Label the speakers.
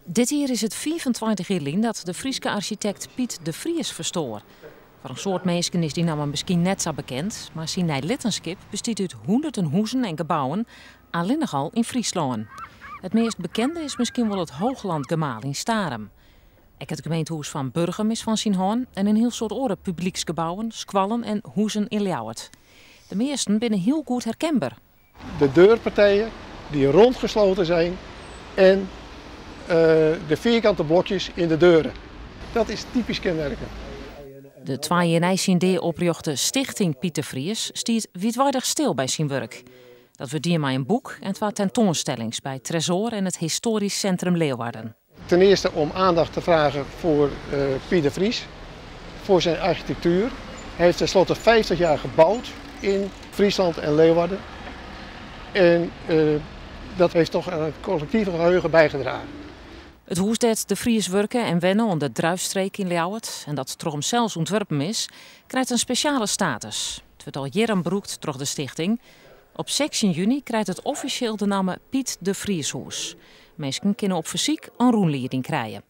Speaker 1: Dit jier is it 25 jier lyn dat de Fryske arsjitekt Piet de Vries ferstoar. Foar in soad minsken is dy namme miskien net sa bekend, mar syn neilittenskip bestiet út hûnderten huzen en gebouwen, allinnich al yn Fryslân. It meast bekende is miskien wol it Hooglandgemaal yn Starum. Ek it gemeentehûs fan Burgum is fan syn hân en in hiel soad oare publyksgebouwen, skoallen en huzen yn Ljouwert. De measten binne hiel goed herkenber.
Speaker 2: De deurpartijen die rondgesloten zijn en de vierkante blokjes in de deuren. Dat is typisch kenmerkend.
Speaker 1: De 2 jier nei syn dea oprjochte Stichting Piet de Vries stiet wiidweidich stil by syn wurk. Dat wurdt dien mei in boek en twa tentoanstellings by Tresoar en it Historisch Centrum Leeuwarden.
Speaker 2: Ten eerste om aandacht te vragen voor Piet de Vries, voor zijn architectuur. Hij heeft tenslotte 50 jaar gebouwd in Friesland en Leeuwarden. En dat heeft toch aan het collectieve geheugen bijgedragen.
Speaker 1: It hûs dêr't De Vries wurke en wenne oan de Druifstreek yn Ljouwert en dat troch himsels ûntwurpen is, krijt in spesjale status. It wurdt al jierren brûkt troch de stichting. Op 16 juny krijt it offisjeel de namme Piet de Vrieshûs. Minsken kinne op fersyk in rûnlieding krije.